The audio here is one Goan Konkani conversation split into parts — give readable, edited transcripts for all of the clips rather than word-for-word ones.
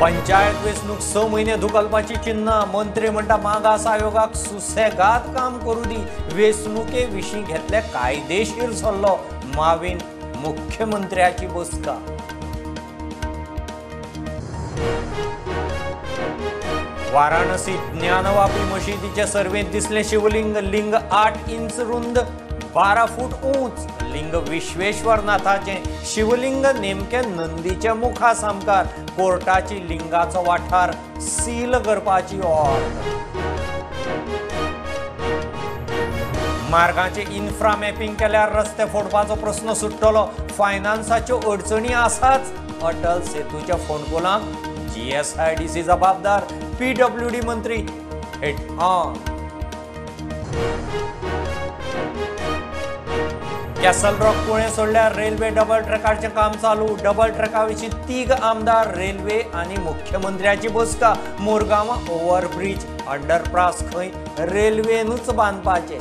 पंचायत वेंचणूक 6 म्हयने धुकलपाची चिन्हां. मंत्री म्हणटा मागास आयोगाक सुसेगाद काम करूं दी. वेंचणुके विशीं घेतले कायदेशीर सल्लो. मावीन मुख्यमंत्र्याची बसका. वाराणसी ज्ञानवापी मशिदीच्या सर्वेंत दिसलें शिवलिंग. लिंग 8 इंच रुंद, 12 फूट उंच. लिंग विश्वेश्वरनाथाचें. शिवलिंग नेमकें नंदीच्या मुखा सामकार. कोर्टाची लिंगाचो वाठार सील करपाची ऑर्डर. मार्गाचे इन्फ्रा मॅपिंग केल्यार रस्ते फोडपाचो प्रस्न सुट्टलो. फायनान्साच्यो अडचणी आसाच. अटल सेतूच्या फोंडकुलांक GSIDC जबाबदार. PWD मंत्री hate on. Castle rock Collem सोडल्यार रेल्वे डबल ट्रॅकाचें काम चालू. डबल ट्रॅका विशीं 3 आमदार, रेल्वे आनी मुख्यमंत्र्याची बसका. मुरगांवां ओव्हरब्रीज अंडरपास खंय रेल्वेनूच बांदपाचें.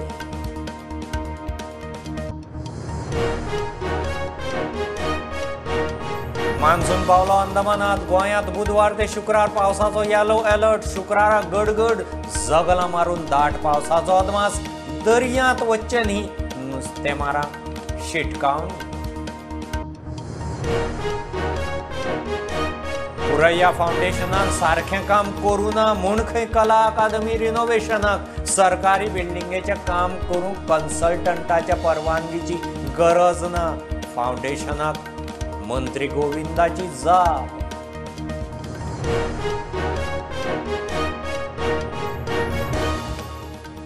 मान्सून पावलो अंदमानात. गोंयांत बुधवार ते शुक्रार पावसाचो येलो अलर्ट. शुक्रारा गडगड जगलां मारून दाट पावसाचो अदमास. दर्यांत वचचें न्ही, नुस्तेमारांक शिटकावणी. पुरैया फावंडेशनान सारकें काम करूं ना म्हूण खंय कला अकादमी रिनोवेशनाक. सरकारी बिल्डिंगेचें काम करूंक कन्सल्टंटाच्या परवानगीची गरज ना. फावंडेशनाक मंत्री गोविंदाची जाप.